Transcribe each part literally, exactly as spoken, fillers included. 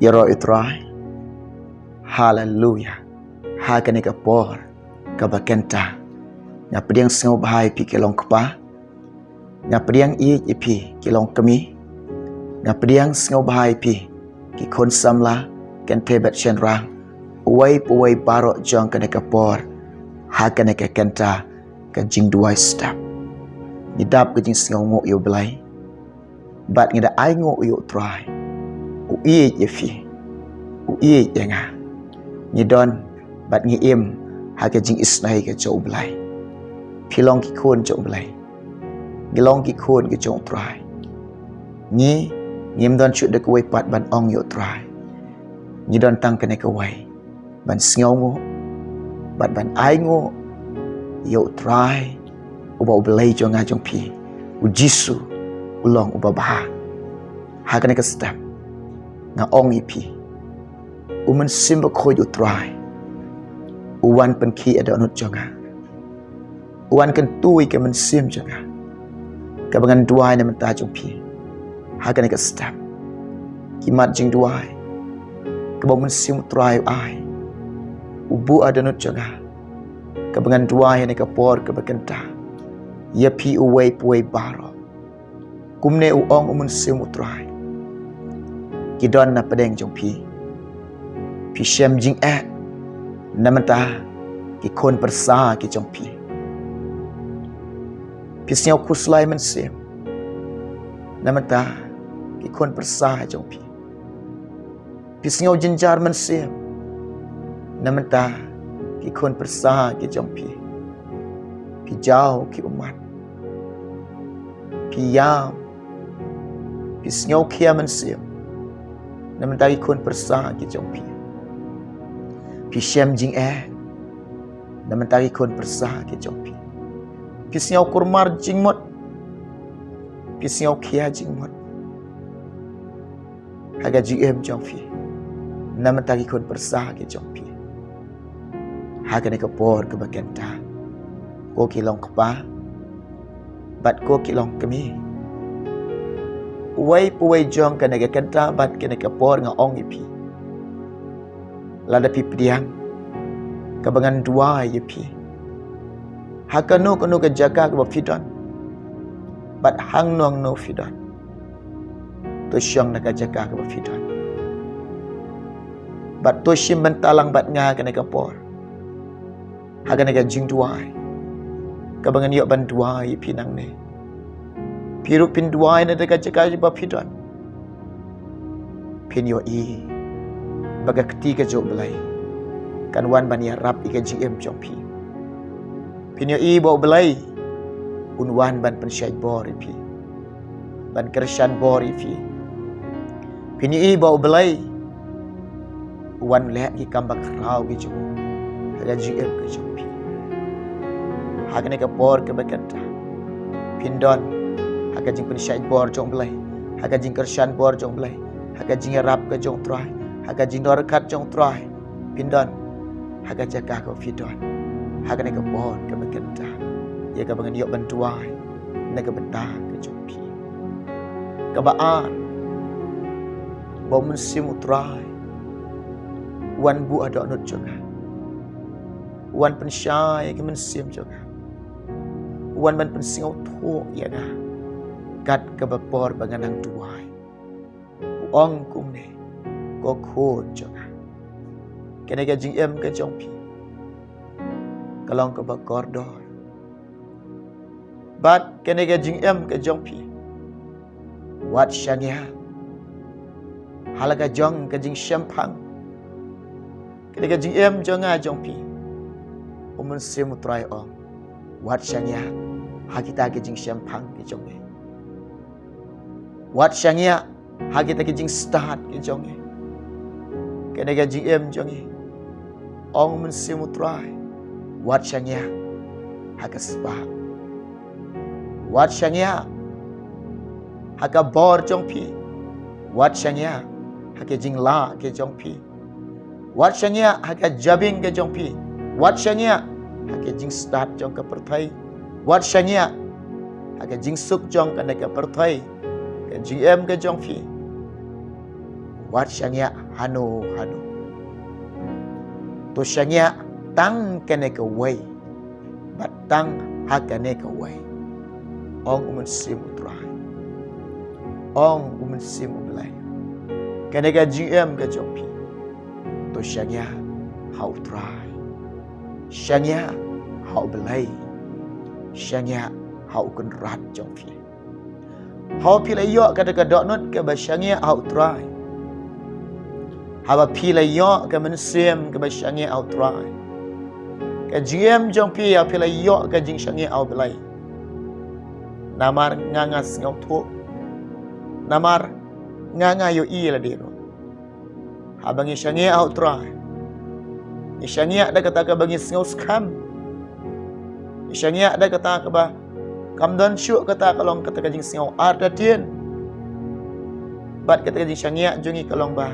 Ïaroh ïa u Trai. Haleluya. Ha kane ka por kaba kynta, nga pdiang sngewbha ïa phi ki long kpa. Nga pdiang ïeit ïa phi ki long kmie. Nga pdiang sngewbha ïa phi ki khun samla, kynthei bad shynrang, uwei pa uwei baroh jong kane ka por. Ha kane ka kynta ka jingduwai step, ngi dap ka jingsngewnguh ïa U Blei. Bad ngi da ainguh ïa U Trai. U ïeit ïa phi. U ïeit ïa nga. Ngi don bad ngi im ha ka jingisynei ka jong U Blei. Phi long ki khun jong U Blei. Ngi long ki khun ki jong U Trai. Ngi ngim don shuh da kawei pat ban ong ïa U Trai. Ngi don tang kane kawei, ban sngewnguh bad ban ainguh ïa U Trai, uba U Blei jong nga jong phi, U Jisu, u long uba bha. Ha kane ka step, nga ong ïa phi, U Mynsiem Bakhuid U Trai u wan pynkhih ïa dohnud jong nga. U wan kyntu ïa ka mynsiem jong nga, kaba ngan duwai na bynta jong phi. Ha kane ka step, ki mat jingduwai kaba U Mynsiem U Trai u ai, u buh ha dohnud jong nga, kaba ngan duwai ha kane ka por kaba kynta ïa phi uwei pa uwei baroh. Kumne u ong U Mynsiem U Trai, ki don na pdeng jong phi. Phi shem jingeh na bynta ki khun pyrsa ki jong phi. Phi sngew khuslai mynsiem na bynta ki khun pyrsa jong phi. Phi sngew jynjar mynsiem na bynta ki khun pyrsa ki jong phi. Phi jaw ki ummat. Phi ïam. Phi sngew khia mynsiem na bynta ki khun pyrsa ki jong phi. Phi shem jingeh na bynta ki khun pyrsa ki jong phi. Phi sngew kulmar jingmut. Phi sngew khia jingmut ha ka jingim jong phi na bynta ki khun pyrsa ki jong phi. Ha kane ka por kaba kynta, ko ki long kpa bad ko ki long kmie, uwei pa uwei jong kane ka kynta bad kane ka por nga ong ïa phi, lada phi pdiang, kaba ngan duwai ïa phi, ha kano kano ka jaka kaba phi don bad hangno hangno phi don, to shong na ka jaka kaba phi don bad to shim bynta lang bad nga kane ka por, ha kane ka jingduwai kaba ngan ïoh ban duwai ïa phi nangne. Phi ruh phin duwai na ka jaka ba phi don. Phin ïohi ba ka kti ka jong U Blei kan wan ban ïarap ïa ka jingim jong phi. Phin ïohi ba U Blei un wan ban pynshait bor ïa phi, ban kyrshan bor ïa phi. Phin ïohi ba U Blei u wan leh ki kam ba khraw ki jong u ha ka jingim ka jong phi. Ha kane ka por kaba kynta, phin don ha ka jingpynshait bor jong U Blei, ha ka jingkyrshan bor jong U Blei, ha ka jingïarap ka jong U Trai, ha ka jingdon ryngkat jong U Trai. Phin don ha ka jaka kaba phi don ha kane ka por kaba kynta, ïa kaba ngan ïoh ban duwai na ka bynta ka jong phi. Kaba ar, ba U Mynsiem U Trai u wan buh ha dohnud jong nga, u wan pynshai ïa ka mynsiem jong nga, u wan ban pynsngewthuh ïa nga kat kaba por ba nga nang duwai. U ong kumne, ko khun jong nga, kane ka jingim ka jong phi ka long kaba kordor. Bad kane ka jingim ka jong phi, wat shaniah ha la ka jong ka jingshemphang. Kane ka jingim jong nga jong phi, U Mynsiem U Trai u ong, wat shaniah ha kita ki jingshemphang ki jong ngi. Wat shaniah ha kita ki jingstad ki jong ngi. Kane ka jingim jong ngi, ong U Mynsiem U Trai, wat shaniah ha ka spah. Wat shaniah ha ka bor jong phi. Wat shaniah ha ka jinglah ka jong phi. Wat shaniah ha ka jabieng ka jong phi. Wat shaniah ha ka jingstad jong ka pyrthei. Wat shaniah ha ka jingsuk jong kane ka pyrthei, ka jingim ka jong phi. Bad shaniah hano hano. To shaniah tang kane kawei bad tang ha kane kawei. Ong u Mynsiem U Trai. Ong u Mynsiem U Blei. Kane ka jingim ka jong phi. To shaniah ha U Trai. Shaniah ha U Blei. Shaniah ha U Kynrad jong phi. Haba phi la ïoh kata ka dohnud kaba shaniah ha U Trai. Haba phi la ïoh ka mynsiem kaba shaniah ha U Trai. Ka jingim jong phi haba phi la ïoh ka jingshaniah ha U Blei. Namar nga nga sngewthuh. Namar nga nga ïohi lade ruh. Haba ngi shaniah ha U Trai. Ngi shaniah da kata kaba ngi sngew skhem. Ngi shaniah da kata kaba kam don shuh kata ka long kata ka jingsngew artatien. Bad kata ka jingshaniah jong ngi ka long ba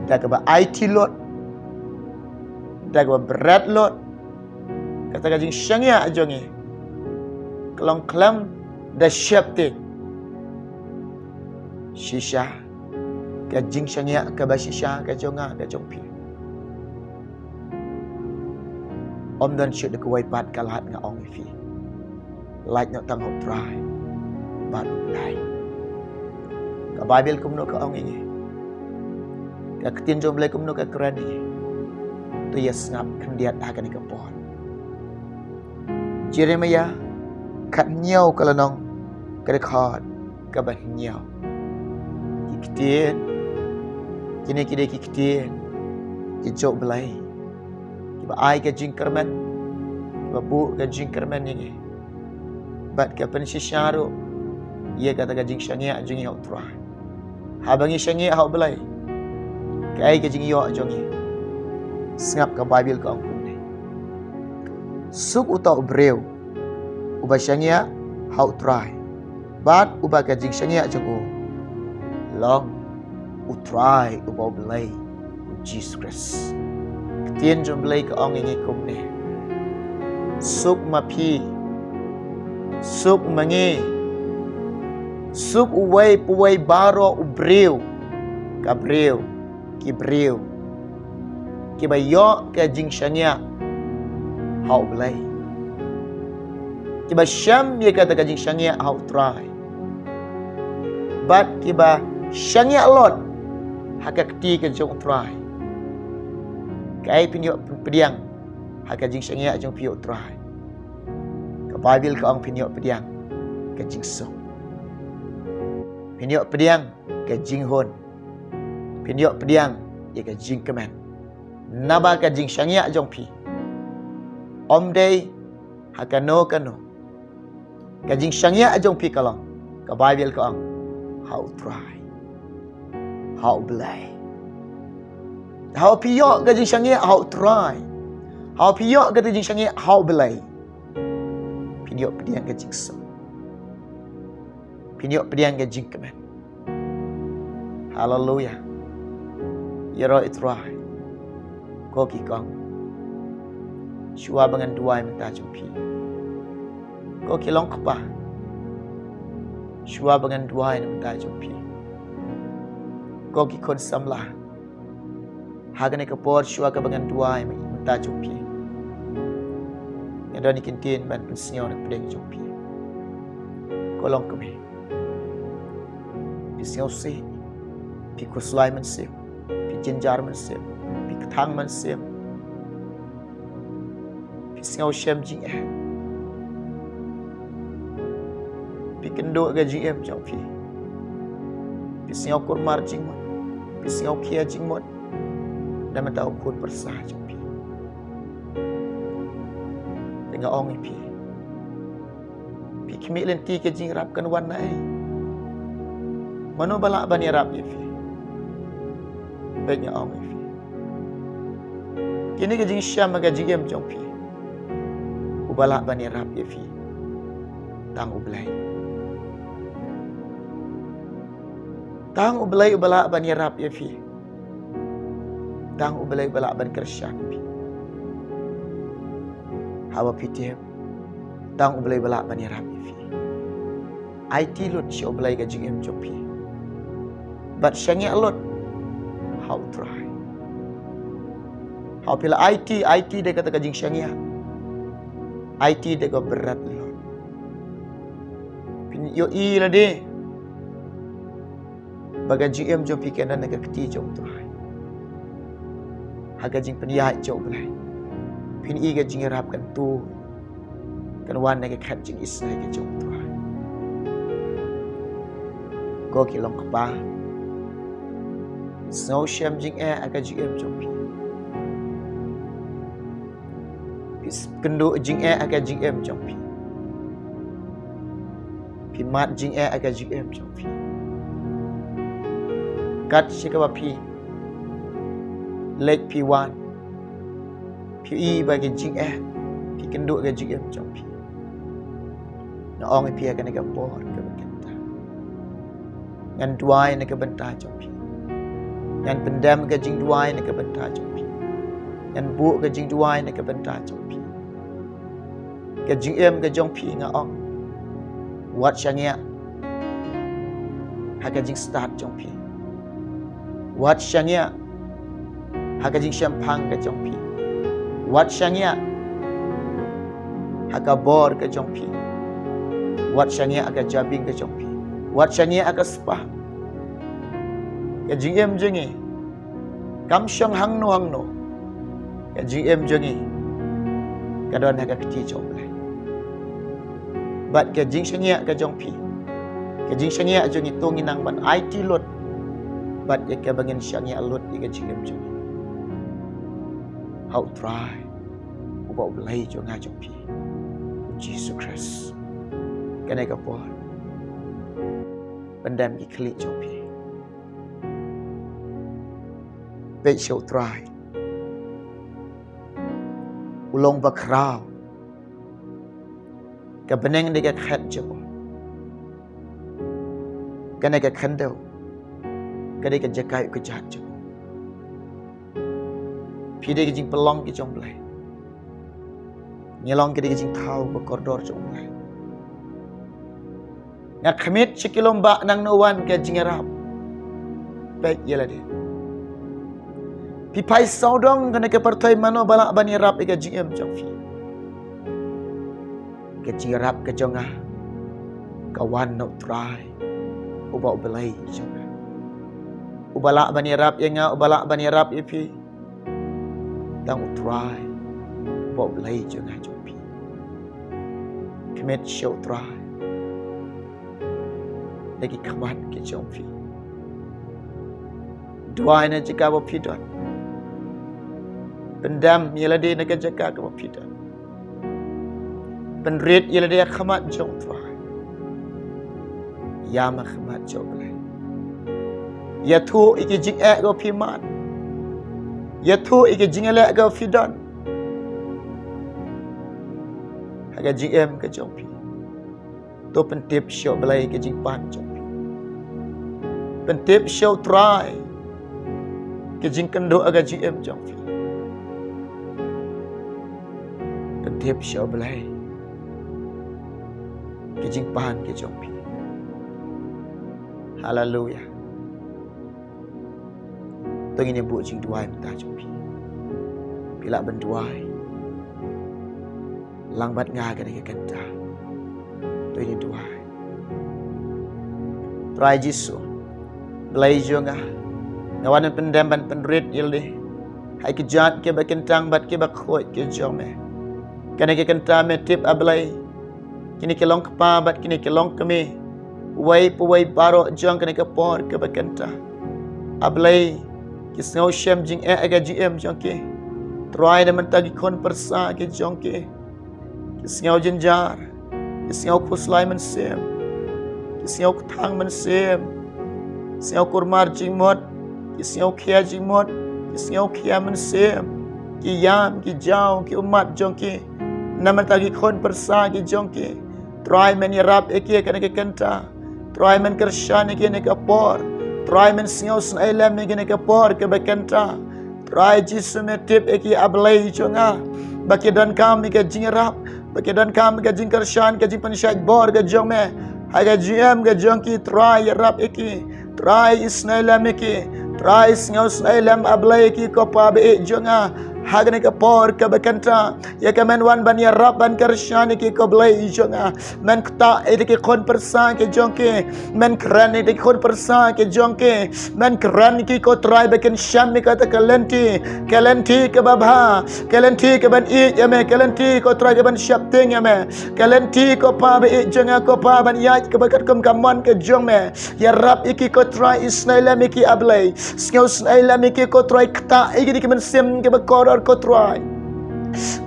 da kaba aiti lut. Da kaba bret lut. Kata ka jingshaniah jong ngi ka long khlem da sheptieng. Shisha ka jingshaniah kaba shisha ka jong nga ka jong phi. Ym don shuh da kawei pat ka lad nga ong ïa phi. Lait noh tang ha U Trai bad U Blei. Ka Baibl kumno ka ong ïa ngi? Ka ktien jong U Blei kumno ka kren ïa ngi? To ïa sngap khyndiat ha kane ka por. Jeremiah khathynñiew ka lynnong ka dkhot kaba hynñiew. Ki ktien, kine ki dei ki ktien ki jong U Blei kiba ai ka jingkyrmen, kiba buh ka jingkyrmen ïa ngi. Bad ka pynshisha ruh ïa kata ka jingshaniah jong ngi ha U Trai. Haba ngi shaniah ha U Blei, kaei ka jingïoh jong ngi? Sngap ka Baibl ka ong kumne. Suk uta u briew uba shaniah ha U Trai bad uba ka jingshaniah jong u long U Trai uba U Blei U Jisu Khrist. Ktien jong U Blei ka ong ïa ngi kumne. Suk ma phi. Suk ma ngi. Suk uwei pa uwei baroh u briew. Ka briew. Ki briew. Kiba ïoh ka jingshaniah ha U Blei. Kiba shem ïa kata ka jingshaniah ha U Trai. Bad kiba shaniah lut ha ka kti ka jong U Trai. Kaei phin ïoh pdiang ha ka jingshaniah jong phi ha U Trai? Ka Baibl ka ong phin ïoh pdiang ka jingsuk. Phin ïoh pdiang ka jinghun. Phin ïoh pdiang ïa ka jingkmen. Naba ka jingshaniah jong phi ym dei ha kano kano. Ka jingshaniah jong phi ka long, ka Baibl ka ong, ha U Trai. Ha U Blei. Haba phi ïoh ka jingshaniah ha U Trai, haba phi ïoh ka jingshaniah ha U Blei, phin ïoh pdiang ka jingsuk. Phin ïoh pdiang ka jingkmen. Haleluya. Ïaroh ïa U Trai, ko ki kong, shuwa ba ngan duwai mynta jong phi. Ko ki long kpa, shuwa ba ngan duwai mynta jong phi. Ko ki khun samla, ha kane ka por shuwa kaba ngan duwai mynta jong phi, nga don ïa ki ktien ban pynsngew na pdeng jong phi. Ko longkmie, phi sngewsih, phi khuslai mynsiem, phi jynjar mynsiem, phi kthang mynsiem, phi sngew shem jingeh, phi kynduh ka jingim jong phi, phi sngew kulmar jingmut, phi sngew khia jingmut na bynta u khun pyrsa jong phi. Te nga ong ïa phi, phi khmih lynti ka jingïarap kan wan na ei? Mano ba lah ban ïarap ïa phi? Bad nga ong ïa phi, kine ki jingshem ha ka jingim jong phi, uba lah ban ïarap ïa phi, tang U Blei. Tang U Blei uba lah ban ïarap ïa phi. Tang U Blei uba lah ban kyrshan ïa phi. Haba phi tip, tang U Blei uba lah ban ïarap ïa phi. Aiti lut sha U Blei ka jingim jong phi. Bad shaniah lut Ha u Trai. Haba phi la aiti, aiti da kata ka jingshaniah. Aiti da ka bret Lord. Phin ïohi lade ba ka jingim jong phi kan don ha ka kti jong u Trai. Ha ka jingpynïaid jong u Blei, phin ïohi ka jingïarap kan tu, kan wan na ka khat jingisnei ka jong u Trai. Ko ki long kpa, sngewshem jingeh ha ka jingim jong phi. Phi kynduh jingeh ha ka jingim jong phi. Phi mad jingeh ha ka jingim jong phi. Kat shi kaba phi leit phi wan, phi ïohi ba ka jingeh, phi kynduh ka jingim jong phi. Nga ong ïa phi ha kane ka por kaba kynta, ngan duwai na ka bynta jong phi. Ngan pyndem ka jingduwai na ka bynta jong phi. Ngan buh ka jingduwai na ka bynta jong phi. Ka jingim ka jong phi nga ong, wat shaniah ha ka jingstad jong phi. Wat shaniah ha ka jingshemphang ka jong phi. Wat shaniah ha ka bor ka jong phi. Wat shaniah ha ka jabieng ka jong phi. Wat shaniah ha ka spah. Ka jingim jong ngi kam shong hangno hangno. Ka jingim jong ngi ka don ha ka kti jong u Blei. Bad ka jingshaniah ka jong phi, ka jingshaniah jong ngi to ngi nang ban aiti lut bad ïa kaba ngin shaniah lut ïa ka jingim jong ngi ha u Trai uba u Blei jong nga jong phi, u Jisu Khrist. Kane ka por, pyndem ki khlieh jong phi. Peit sha u Trai. U long bakhraw. Ka bneng dei ka khet jong u. Kane ka khyndew ka dei ka jaka ïuh kjat jong u. Phi dei ka jingpynlong ka jong u Blei. Ngi long ki dei ka jingthaw ba kordor jong u Blei. Nga khmih sha ki lum ba nangno wan ka jingïarap. Peit ïa lade. Phi phai sawdong kane ka pyrthei, mano ba lah ban ïarap ïa ka jingim jong phi? Ka jingïarap ka jong nga ka wan na u Trai uba u Blei jong nga. Uba lah ban ïarap ïa nga, uba lah ban ïarap ïa phi, tang u Trai uba u Blei jong nga jong phi. Khmih sha u Trai da ki khmat ki jong phi. Duwai na jaka ba phi don. Pyndem ïa lade na ka jaka kaba phi don. Pynrit ïa lade ha khmat jong u Trai. Ïam ha khmat jong u Blei. Ïathuh ïa ki jingeh kaba phi mad. Ïathuh ïa ki jingeh kaba phi don ha ka jingim ka jong phi. To pyntip sha u Blei ka jingpan jong phi. Pyntip sha u Trai ka jingkynduh ha ka jingim jong phi. Pyntip sha u Blei ka jingpan ka jong phi. Haleluya. To ngin ïa buh jingduwai mynta jong phi. Phi lah ban duwai lang bad nga kane ka kynta. To ngin ïa duwai. Trai Jisu, Blei jong nga, nga wan ban pyndem ban pynrit ïa lade ha ki jait kiba kyntang bad kiba khuid ki jong me. Kane ka kynta me tip, A Blei, kine ki long kpa bad kine ki long kmie, uwei pa uwei baroh jong kane ka por kaba kynta. A Blei, ki sngewshem jingeh ha ka jingim jong ki. Trai, na bynta ki khun pyrsa ki jong ki, ki sngew jynjar, ki sngew khuslai mynsiem, ki sngew kthang mynsiem, ki sngew kulmar jingmut, ki sngew khia jingmut, ki sngew khia mynsiem, ki ïam, ki jaw, ki ummat jong ki. Na bynta ki khun pyrsa ki jong ki, Trai, men ïarap ïa ki ha kane ka kynta. Trai, men kyrshan ïa ki ha kane ka por. Trai, men sngewsynei lem ïa ki ha kane ka por kaba kynta. Trai Jisu, me tip ïa ki, A Blei jong nga, ba ki donkam ïa ka jingïarap, ba ki donkam ïa ka jingkyrshan, ka jingpynshait bor ka jong me ha ka jingim ka jong ki. Trai, ïarap ïa ki. Trai, isynei lem ïa ki. Trai, sngewsih lem, A Blei, ki ko Pa ba ïeit jong nga, ha kane ka por kaba kynta, ïa ka men wan ban ïarap ban kyrshan ïa ki, ko Blei jong nga. Men ktah ïa ki khun pyrsa ki jong ki, men kren ïa ki khun pyrsa ki jong ki, men kren ki, ko Trai, ba kin shem ïa kata ka lynti, ka lynti kaba bha, ka lynti kaban ïeit ïa me, ka lynti, ko Trai, kaban sheptieng ïa me, ka lynti, ko Pa ba ïeit jong nga, ko Pa, ban ïaid kaba katkum ka mon ka jong me. Ïarap ïa ki, ko Trai, isynei lem ïa ki, A Blei. Sngewsih lem ïa ki, ko Trai, ktah ïa ki da ki mynsiem kiba kordor, ko Trai.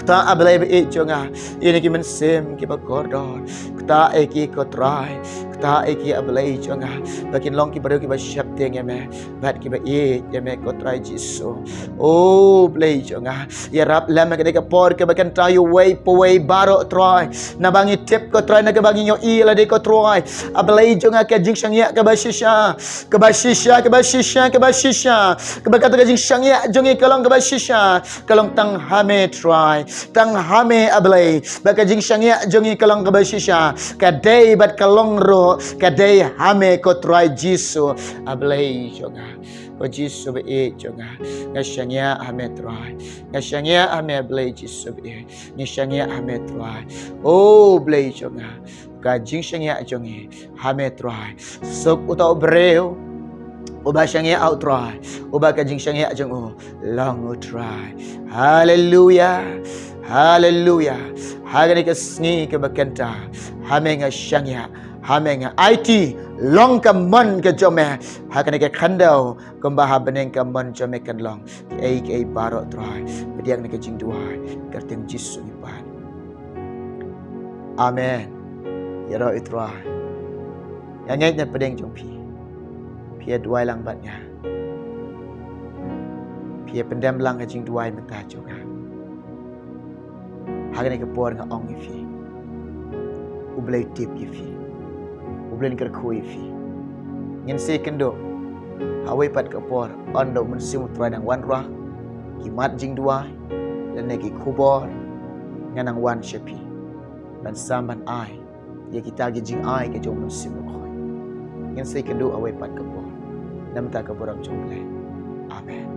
Ktah, A Blei ba ïeit jong nga, ïa ki mynsiem kiba kordor. Ktah ïa ki, ko Trai. Ktah ïa ki, A Blei jong nga, ba kin long ki briew kiba sheptieng ïa me bad kiba ïeit ïa me, ko Trai Jisu. O Blei jong nga, ïarap lem ha kane ka por kaba kynta ïa uwei pa uwei baroh, Trai. Naba ngi tip, ko Trai, na kaba ngi ïohi ïa lade, ko Trai, A Blei jong nga, ka jingshaniah kaba shisha, kaba shisha, kaba shisha, kaba shisha, kaba kata ka jingshaniah jong ngi ka long kaba shisha, ka long tang ha me, Trai. Tang ha me, A Blei, ba ka jingshaniah jong ngi ka long kaba shisha, ka dei bad ka long ruh ka dei ha me, ko Trai Jisu, A Blei jong nga. Ko Jisu ba ïeit jong nga, nga shaniah ha me, Trai. Nga shaniah ha me, A Blei Jisu ba ïeit. Nga shaniah ha me, Trai. O Blei jong nga, ka jingshaniah jong ngi ha me, Trai. Suk uta u briew uba shaniah ha u Trai, uba ka jingshaniah jong u long u Trai. Haleluya. Haleluya. Ha kane ka sngi kaba kynta, ha me nga shaniah, ha me nga aiti, long ka mon ka jong me ha kane ka khyndew, kumba ha bneng ka mon jong me kan long. Kiei kiei baroh, Trai, pdiang na ka jingduwai ha ka kyrteng Jisu ngi pan. Amen. Ïaroh, i Trai. Nga ngeit na pdeng jong phi, phi ïa duwai lang bad nga. Phi ïa pyndem lang ka jingduwai mynta jong nga. Ha kane ka por nga ong ïa phi, U Blei u tip ïa phi, U Blei un kyrkhu ïa phi. Ngin sa ïakynduh ha kawei pat ka por, ynda U Mynsiem U Trai un nang wanrah ki mat jingduwai lane ki khubor. Ngan nang wan sha phi ban sam ban ai ïa kita ki jingai ka jong U Mynsiem Bakhuid. Ngin sa ïakynduh ha kawei pat ka por. Namar ka burom jong U Blei. Amen.